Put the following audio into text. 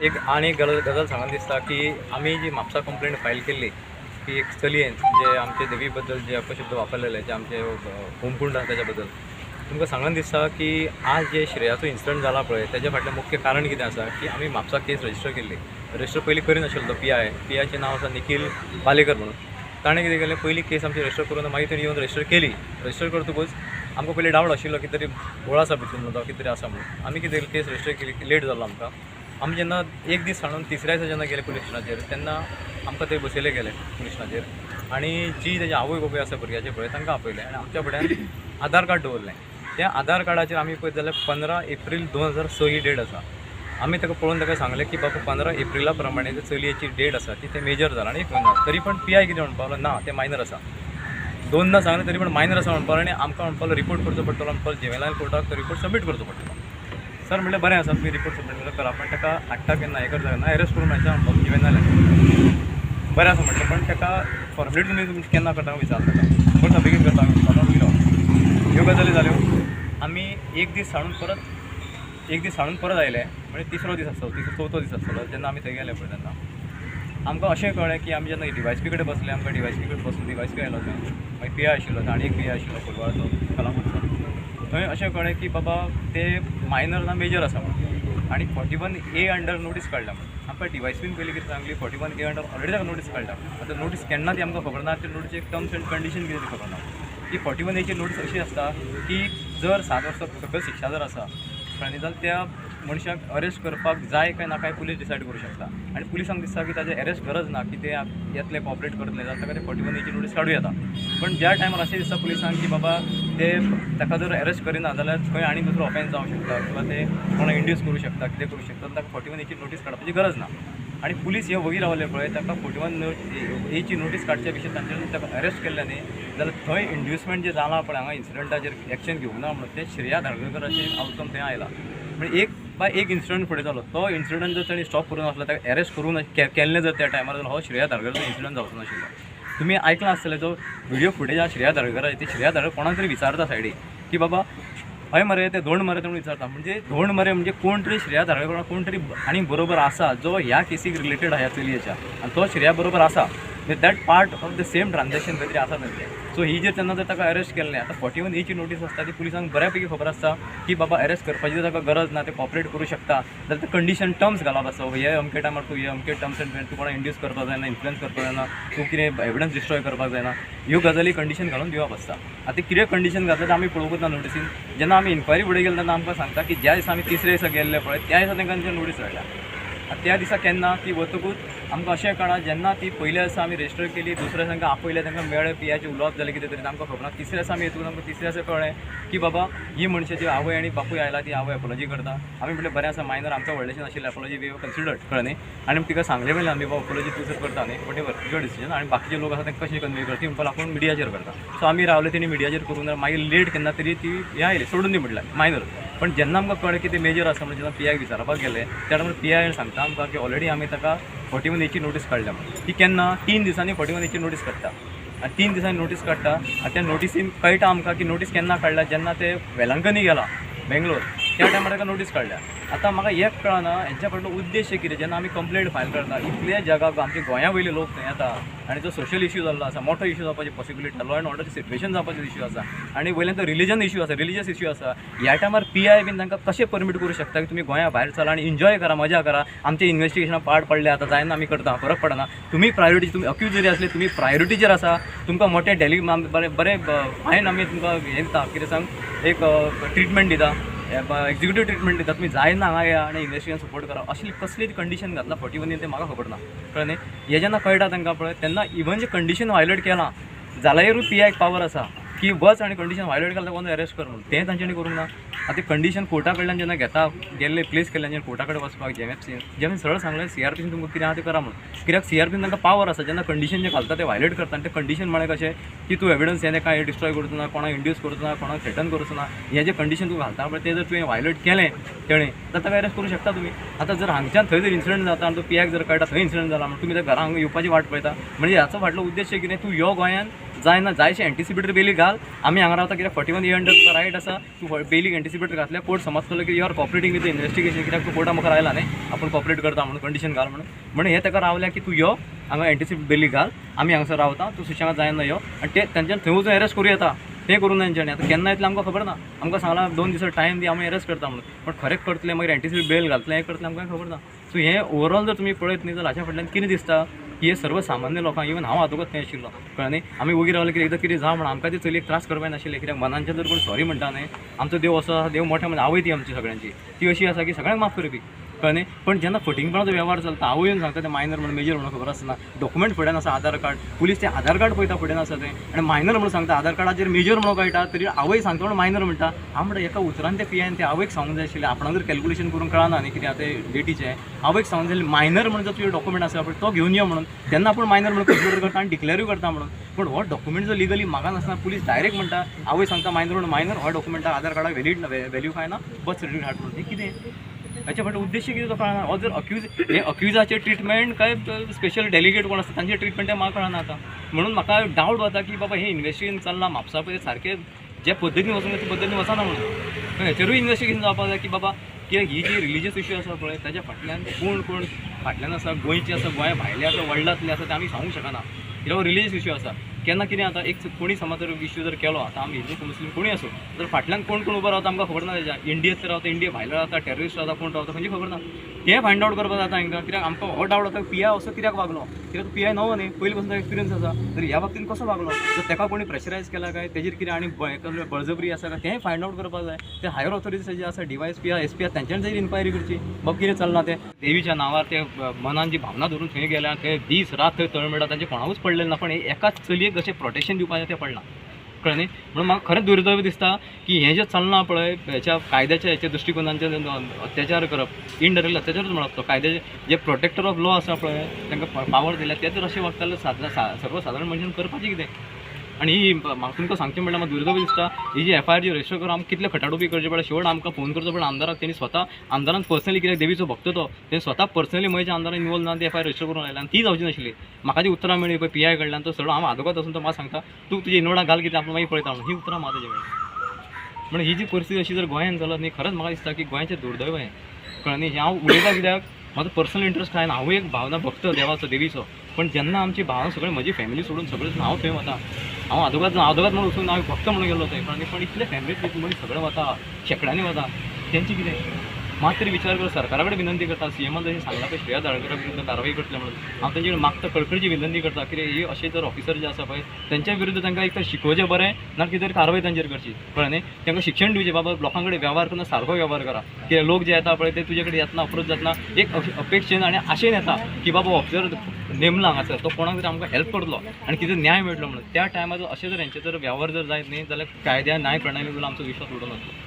एक आनी एक गजाल सांगन दिसता की आमी जी म्हापसा कंप्लेंट फायल केल्ली की एक चलयेन जे आमचे देवी बद्दल जे अपशब्द वापरलेले जे आमचे होमकुंड आसा तेच्या बद्दल तुमकां सांगन दिसता की आज जे श्रेयाचो इन्सिडंट जाला पळय तेज्या फाटलें मुख्य कारण कितें आसा की आमी म्हापसा केस रजिस्टर केल्ली. रजिस्टर पयलीं करिनाशिल्लो तो पी I. P आयचें नांव आसा निखील पालेकर म्हणून. ताणें कितें केलें, पयलीं केस आमची रजिस्टर करून मागीर तेणी येवन रजिस्टर केली. रजिस्टर करतकूच आमकां पयलीं डावट आशिल्लो की तरी घोळ आसा भितून जावं कितें तरी आसा म्हणून. आमी कितें केस रजिस्टर केली, लेट जालो आमकां. आमी जेन्ना एक दीस सांडून तिसऱ्या दिसा जेन्ना गेले पुलीस स्टेशनाचेर तेन्ना आमकां थंय बसयले गेले पुलीस स्टेशनाचेर आनी जी तेजी आवय बापूय आसा भुरग्याचे पळय तांकां आपयलें आनी आमच्या फुड्यान आधार कार्ड दवरलें. त्या आधार कार्डाचेर आमी पळयत जाल्यार 15 एप्रील 2006 ही डेट आसा. आमी ताका पळोवन ताका सांगलें की बाबा 15 एप्रिला प्रमाणे जे चलयेची डेट आसा ती तें मेजर जाला आनी एक म्हयनो, तरी पण पी I कितें म्हणपाक लागलो ना तें मायनर आसा. दोनदा सांगलें तरी पण मायनर आसा म्हणपाक आनी आमकां म्हणपाक लागलो रिपोर्ट करचो पडटलो म्हणपाक जुवेनायल कोर्टाक तो रिपोर्ट सबमीट करचो पडटलो. सर म्हणलें बरें आसा तुमी रिपोर्ट सबमीट करा पण ताका हाडटा केन्ना हें करता केन्ना एरेस्ट करूंक मेळटा म्हणपाक जुवेनायल बरें आसा म्हटलें, पण ताका फॉर्मेलिटी तुमी तुमची केन्ना करता विचारता ताका करता बेगीन करता म्हणून गेलो. ह्यो गजाली जाल्यो. आमी एक दीस सांडून परत एक दीस सांडून परत आयले म्हणजे तिसरो दीस आसतलो, तिसरो चवथो दीस आसतलो जेन्ना आमी थंय गेले पळय तेन्ना आमकां अशें कळ्ळें की आमी जेन्ना डीवायएसपी कडेन बसले आमकां डीवायएसपी कडेन बसून डीवायएसपी आयलो थंय, मागीर पी I आशिल्लो आनी एक पी I आशिल्लो कोलवाळचो कलांगूटचो. थंय अशें कळ्ळें की बाबा ते मायनर ना मेजर आसा म्हणून आनी 41A under notice काडल्या म्हणून. आमकां डीवायएसपीन पयलीं कितें सांगली 41A under already ताका नोटीस काडल्या. आतां नोटीस केन्ना ती आमकां खबर ना, ते नोटीस एक टर्म्स एंड कंडिशन कितें ती खबर ना. की 41Aची नोटीस अशी आसता की जर 7 वर्सां सकयल शिक्षा जर आसा कळ्ळें जाल्यार त्या मनशाक अरेस्ट करपाक जाय काय ना काय पुलीस डिसायड करूं शकता आनी पुलिसांक दिसता की ताजें अरेस्ट गरज ना की ते येतले कॉपरेट करतले जाल्यार ताका ते 41Aची नोटीस काडूं येता. पण ज्या टायमार अशें दिसता पुलिसांक की बाबा ते ताका जर अरेस्ट करिना जाल्यार खंय आनी दुसरो ऑफेन्स जावंक शकता किंवा ते कोणाक इंड्यूस करूं शकता कितें करूं शकता, ताका 41Aची नोटीस काडपाची गरज ना. आनी पुलीस हे वगी रावले पळय ताका 41Aची नोटीस काडच्या पेक्षा तांच्यानी ताका अरेस्ट केल्लें न्ही जाल्यार थंय इंड्युसमेंट जें जालां पळय हांगा इन्सिडंटाचेर एक्शन घेवंक ना म्हणून तें श्रेया धारगळकराचें आवटकम थंय आयलां. म्हणजे एक बाय एक इन्सिडंट फुडें जालो तो इन्सिडंट जर ताणें स्टॉप करूंक नासलो ताका अरेस्ट करूंक केल्लें जर त्या टायमार जाल्यार हो श्रेया धारगळकराचो इन्सिडंट जावचो नाशिल्लो. तुमी आयकलां आसतलें जो व्हिडियो फुटेज आसा श्रेया धारगळकराची ती श्रेया धारगळकर कोणाक तरी विचारता सायडीक की बाबा हय मरे ते धोंड मरे म्हणून विचारता. म्हणजे धोंड मरे म्हणजे कोण तरी श्रेया धारगळकर कोण तरी आनी बरोबर आसा जो ह्या केसीक रिलेटेड आसा ह्या चलयेच्या आनी तो श्रेया बरोबर आसा, that part of the same transaction खंय तरी आसा तेंचें. सो ही जर तेन्ना जर ताका अरेस्ट केल्लें आतां 41Aची नोटीस आसता ती पुलिसांक बऱ्या पैकी खबर आसता की बाबा अरेस्ट करपाची ताका गरज ना, ते कॉपरेट करूं शकता जाल्यार ते कंडिशन टर्म्स घालप आसता. हे अमके टायमार तूं हे अमके टर्म्स एंड तूं कोणाक इंड्यूस करपाक जायना, इन्फ्लुयन्स करपाक जायना, तूं कितें एविडन्स डिस्ट्रॉय करपाक जायना, ह्यो गजाली कंडिशन घालून दिवप आसता. आतां कितें कंडिशन घातलें तें आमी पळोवंकूच ना नोटीसीन. जेन्ना आमी इन्क्वायरी फुडें गेले तेन्ना आमकां सांगता की ज्या दिसा आमी तिसऱ्या दिसा गेल्ले पळय त्या दिसा तांकां नोटीस हाडल्या. आतां त्या दिसा केन्ना ती वतकूच आमकां अशें कळ्ळां जेन्ना ती पयल्या दिसा आमी रजिस्टर केली दुसऱ्या दिसा तांकां आपयलें तांकां मेळ्ळें पियाचें उलोवप जालें कितें तरी आमकां खबर ना. तिसऱ्या दिसा आमी येतकूच आमकां तिसऱ्या दिसा कळ्ळें की बाबा ही मनशाची आवय आनी बापूय आयला ती आवय एपोलॉजी करता. आमी म्हटलें बरें आसा मायनर आमकां व्हडलेशें नाशिल्लें एपोलॉजी we considered कळ्ळें न्ही. आनी तिका सांगलें पयलें आमी बाबा एपोलॉजी तूं जर करता न्ही what ever your decision आनी बाकीचे लोक आसा तांकां कशें कन्वे करता ती म्हणपाक आपूण मिडियाचेर करता. सो आमी रावले तेणी मिडियाचेर करूंक ना मागीर लेट केन्ना तरी ती हें आयली सोडून दी म्हटल्यार मायनर. पण जेन्ना आमकां कळ्ळें की ते मेजर आसा म्हणून जेन्ना पी आयक विचारपाक गेले त्या टायमार पी I सांगता आमकां की ऑलरेडी आमी ताका 41Aची नोटीस काडल्या म्हणून. ती केन्ना 3 दिसांनी 41Aची नोटीस काडटा आनी 3 दिसांनी नोटीस काडटा आनी त्या नोटीसीन कळटा आमकां की नोटीस केन्ना काडल्या जेन्ना ते वेलंकनी गेला बेंगलोर त्या टायमार ताका नोटीस काडल्या. आतां म्हाका एक कळना हेंच्या फाटलो उद्देश कितें जेन्ना आमी कंप्लेंट फायल करता इतले जगाक आमच्या गोंया वयले लोक थंय येता आनी जो सोशल इश्यू जाल्लो आसा मोठो इश्यू जावपाची पॉसिबिलिटी लॉ एंड ऑर्डरची सिट्युएशन जावपाचो इश्यू आसा आनी वयल्यान तो रिलिजन इश्यू आसा रिलिजियस इश्यू आसा. ह्या टायमार पी I बीन तांकां कशें परमीट करूं शकता की तुमी गोंया भायर चला आनी एन्जॉय करा मजा करा आमचे इन्वेस्टिगेशना पाड पडले आतां जायना आमी करता फरक पडना तुमी प्रायोरिटी तुमी अक्यूज जरी आसले तुमी प्रायोरिटीचेर आसा तुमकां मोठे डेली बरें बरें फायन आमी तुमकां हें दिता कितें सांग एक ट्रिटमेंट दिता एक्झिक्युटीव ट्रिटमेंट दिता तुमी जायना हांगा या आनी इन्वेस्टिगेशन सपोर्ट करा अशी कसली कंडिशन घातला 41 तें म्हाका खबर ना कळ्ळें न्ही. हें जेन्ना कळटा तांकां पळय तेन्ना इवन जे कंडिशन वायलेट केलां जाल्यारूय पी आयक पावर आसा की वच आनी कंडिशन वायलेट केलां कोण अरेस्ट कर म्हणून तें तांच्यांनी करूंक ना. आतां कंडिशन कोर्टा कडल्यान जेन्ना घेता गेल्ले प्लेस केल्ले जेन्ना कोर्टा कडेन वचपाक जे एम एफ सीन जे सरळ सांगलें सी आर पीन तुमकां कितें आहा तें करा म्हणून कित्याक सी आर पीन तांकां पावर आसा जेन्ना कंडिशन जें घालता तें वायलेट करता आनी तें कंडिशन म्हळ्यार कशें की तूं एविडन्स हें कांय डिस्ट्रॉय करचो ना कोणाक इंड्यूस करचो ना कोणाक थ्रेटन करचो ना हें जें कंडिशन तूं घालता पळय तें जर तुवें वायलेट केलें तेणें जाल्यार ताका अरेस्ट करूं शकता तुमी. आतां जर हांगच्यान थंय जर इन्सिडंट जाता आनी तो पी आयक जर कळटा थंय इन्सिडंट जाला म्हणून तुमी त्या घरांक येवपाची वाट पळयता म्हणजे हाचो फाटलो उद्देश कितें तूं यो गोंयान जायना जायशे एंटिसिपेटरी बेली घाल, आमी हांगा रावता कित्याक 41A under तुका रायट आसा, तूं बेलीक एंटिसिपेटरी घातल्या कोर्ट समजतलो की you are cooperating with investigation, कित्याक तूं कोर्टा मुखार आयला न्ही आपूण कॉपरेट करता म्हणून कंडिशन घाल म्हणून. म्हणून हे ताका रावल्या की तूं यो हांगा एंटिसिपेट बेली घाल, आमी हांगासर रावता, तूं सुशेगाद जायना यो. आनी ते तेंच्यान थंय वचून एरेस्ट करूं येता, तें करूं ना तेंच्यांनी. आतां केन्ना येतलें आमकां खबर ना, आमकां सांगलां 2 दिसां टायम दी आमी एरेस्ट करता म्हणून, पण खरें करतलें मागीर एंटिसिपेट बेल घालतलें हें करतलें आमकां खबर ना. सो हें ओवरऑल जर तुमी पळयत न्ही जाल्यार हाच्या फाटल्यान कितें दिसता की हे सर्वसामान्य लोकांक, इवन हांव आदोगाद थंय आशिल्लो कळ्ळें न्ही, आमी वोगी रावले की एकदां कितें जावं म्हणून आमकां ते चलयेक त्रास करपाक नाशिल्ले, कित्याक मनांच्यान जर कोण सॉरी म्हणटा न्ही, आमचो देव असो आसा, देव मोठ्या म्हणजे आवय ती आमची सगळ्यांची, ती अशी आसा की सगळ्यांक माफ करपी कळ्ळें न्ही. पण जेन्ना फटींगपणाचो वेव्हार चलता, आवय येवन सांगता ते मायनर म्हणून मेजर म्हणून खबर आसना, डॉक्युमेंट फुड्यान आसा आधार कार्ड, पुलीस ते आधार कार्ड पळयता फुड्यान आसा तें, आनी मायनर म्हणून सांगता, आधार कार्डाचेर मेजर म्हणून कळटा तरी आवय सांगता म्हणून मायनर म्हणटा. हांव म्हणटा एका उतरान ते पियान ते आवयक सांगूंक जाय आशिल्लें, आपणाक जर कॅल्क्युलेशन करूंक कळना न्ही कितें आतां डेटीचें, आवयक सांगूंक जाय मायनर म्हणून जर तुजें डॉक्युमेंट आसा पळय तो घेवन यो म्हणून, तेन्ना आपूण मायनर म्हणून कन्सिडर करता आनी डिक्लेरूय करता म्हणून. पण हो डॉक्युमेंट जर लिगली मागा नासतना पुलीस डायरेक्ट म्हणटा, आवय सांगता मायनर म्हणून, मायनर हो डॉक्युमेंटाक आधार कार्डाक व्हॅलीड व्हॅल्यू काय ना, बर्थ सर्टिफिकेट हाड म्हणून. हें कितें हाच्या फाटलो उद्देश कितें तो कळना. हो जर अक्यूज हे अक्युजाचे ट्रिटमेंट काय स्पेशल डेलिगेट कोण आसता तांचे ट्रिटमेंट तें म्हाका कळना आतां. म्हणून म्हाका डावट वता की बाबा हें इन्वेस्टिगेशन चल्लां म्हापसा पळय सारकें जे पद्दतीन वचूंक जाय ते पद्दतीन वचना म्हणून, हेचेरूय इन्वेस्टिगेशन जावपाक जाय की बाबा की ही जी रिलीजियस इश्यू आसा पळय ताच्या फाटल्यान कोण कोण फाटल्यान आसा, गोंयचे आसा, गोंया भायले आसा, वर्ल्डांतले आसा, ते आमी सांगूंक शकना. कित्याक हो रिलीजियस इश्यू आसा. केन्ना कितें जाता, एक कोणी समज जर इश्यू जर केलो, आतां आमी हिंदू मुस्लीम कोणूय आसूं, जर फाटल्यान कोण कोण उबो रावता आमकां खबर ना, तेज्या इंडियेंतले रावता, इंडिये भायले रावता, टेररिस्ट रावता, कोण रावता खंयची खबर ना, तें फायंड आवट करपाक जाता हांकां. कित्याक आमकां हो डावट जाता पी I असो कित्याक वागलो, कित्याक पी I नवो न्ही, पयलीं पासून एक्सपिरियन्स आसा, तर ह्या बाबतीन कसो वागलो, जर ताका कोणी प्रेशरायज केला काय तेजेर कितें आनी बळजबरी आसा काय तें फायंड आवट करपाक जाय. ते हायर ऑथॉरिटीज जे आसा D Y S P S P तांच्यान तेजेर इन्क्वायरी करची, बाबा कितें चल्लां तें. देवीच्या नांवार ते मनान जी भावना धरून थंय गेल्या, थंय दीस रात थंय तळमेळटा, तांचें कोणाकूच पडलें ना, पण एकाच चलयेक जशें प्रोटेक्शन दिवपाचें तें पडलां कळ्ळें न्ही. म्हणून म्हाका खरेंच दुर्दैव दिसता की हें जें चल्लां पळय हेच्या कायद्याच्या हेच्या दृश्टिकोनांचेर अत्याचार करप, इनडायरेक्टली अत्याचारूच म्हणप तो, कायद्याचे जे प्रोटेक्टर ऑफ लॉ आसा पळय तांकां पावर दिल्या ते जर अशें वागता जाल्यार सर्वसादारण मनशान करपाचें कितें. आनी ही म्हाका तुमकां सांगचें म्हणल्यार म्हाका दुर्दैव दिसता, ही जी F I R G register करून आमकां कितले खटाटोपी करचे पडटा. शेवट आमकां फोन करचो पडटा आमदाराक, तेणी स्वता आमदारान पर्सनली, कित्याक देवीचो भक्त तो, तेणी स्वता पर्सनली मयेच्या आमदारान इनवॉल्व ना ती एफ I R register करून आयला आनी ती जावची नाशिल्ली. म्हाका जी उतरां मेळ्ळी पळय पी I कडल्यान, तो सगळो हांव आदोगाद आसून तो म्हाका सांगता तूं तुजी इनवोर्डां घाल कितें आपूण मागीर पळयता म्हणून, ही उतरां म्हाका तेजे मेळ्ळी. म्हणून ही जी परिस्थिती अशी जर गोंयान चलत न्ही, खरेंच म्हाका दिसता की गोंयचें दुर्दैव हें कळ्ळें न्ही. हें हांव उलयता कित्याक म्हाजो पर्सनल इंट्रस्ट कांय ना, हांवूय एक भावना भक्त देवाचो देवीचो, पण जेन्ना आमची भावना सगळी म्हजी फॅमिली सोडून सगळें हांव थंय वता, हांव आदोगाद आदोगाद म्हणून वचून हांव भक्त म्हणून गेल्लो थंय, पण इतले फॅमिली मनीस सगळे वता, शेंकड्यांनी वता, तेंचें कितें मात तरी विचार कर. सरकारा कडेन विनंती करता, सी एमान जशें सांगलां पळय श्रेया धारगळा विरुद्ध कारवाई करतले म्हणून, हांव तेंचे कडेन मागता, कळकळीची विनंती करता की ही अशे जर ऑफिसर जे आसा पळय तेंच्या विरुद्ध तांकां एक तर शिकोवचें बरें ना कितें तरी कारवाई तांचेर करची कळ्ळें न्ही. तांकां शिक्षण दिवचें, बाबा लोकां कडेन वेव्हार करतना सारको वेव्हार करा, कित्याक लोक जे येता पळय ते तुजे कडेन येतना अप्रोच जातना एक अपेक्षेन आनी आशेन येता की बाबा ऑफिसर नेमला हांगासर तो कोणाक तरी आमकां हेल्प करतलो आनी कितें न्याय मेळटलो म्हणून. त्या टायमार अशें जर हेंचे जर वेव्हार जर जायत न्ही जाल्यार कायद्या न्याय प्रणाली वयलो आमचो विश्वास उडून वतलो.